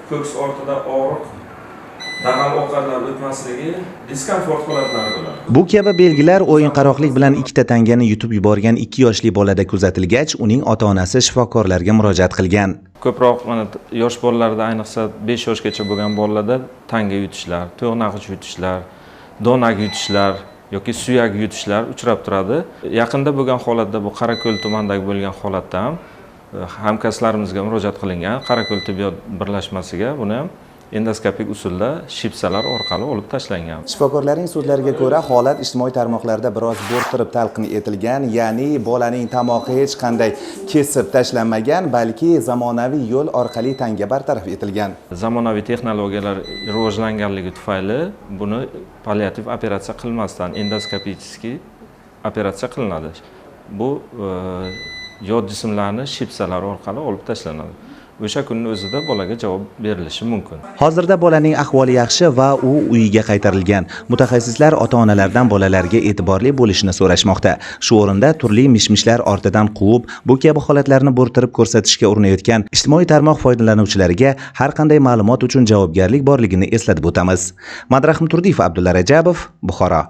Ko'ks ortida og'riq, dag'al ovqatlar o'tmasligi, diskomfort holatlari bo'ladi. Bu kabi belgilar o'yinqaroqlik bilan ikkita tangani yutib yuborgan 2 yoshli bolada kuzatilgach, uning ota-onasi shifokorlarga murojaat qilgan. Ko'proq mana yosh bolalarda, ayniqsa 5 yoshgacha bo'lgan bolalarda tanga yutishlar, to'g'nag'ich yutishlar, donak yutishlar yoki suyak yutishlar uchrab turadi. Yaqinda bo'lgan holatda, bu Qorako'l tumanidagi bo'lgan holatda ham hamkasblarimizga murojaat qilingan, Qorako'l tibbiyot birlashmasiga, buni ham endoskopik usulda shipsalar orqali olib tashlangan. Shifokorlarning so'zlariga ko'ra, holat ijtimoiy tarmoqlarda biroz bo'rttirib talqin etilgan, ya'ni bolaning tomog'i hech qanday kesib tashlanmagan, balki zamonaviy yo'l orqali tanga bartaraf etilgan. Zamonaviy texnologiyalar rivojlanganligi tufayli buni palliativ operatsiya qilmasdan endoskopik operatsiya qilinadi. Bu yod jismlarni shipsalar orqali olib tashlanadi. O'sha kunning o'zida bolaga javob berilishi mumkin. Hozirda bolaning ahvoli yaxshi va u uyiga qaytarilgan. Mutaxassislar ota-onalardan bolalarga e'tiborli bo'lishini so'rashmoqda. Shu o'rinda turli mishmishlar ortidan quvib, bu kabi holatlarni bo'rttirib ko'rsatishga urinayotgan ijtimoiy tarmoq foydalanuvchilariga har qanday ma'lumot uchun javobgarlik borligini eslatib o'tamiz. Madrahim Turdiyev, Abdulla Rajabov, Buxoro.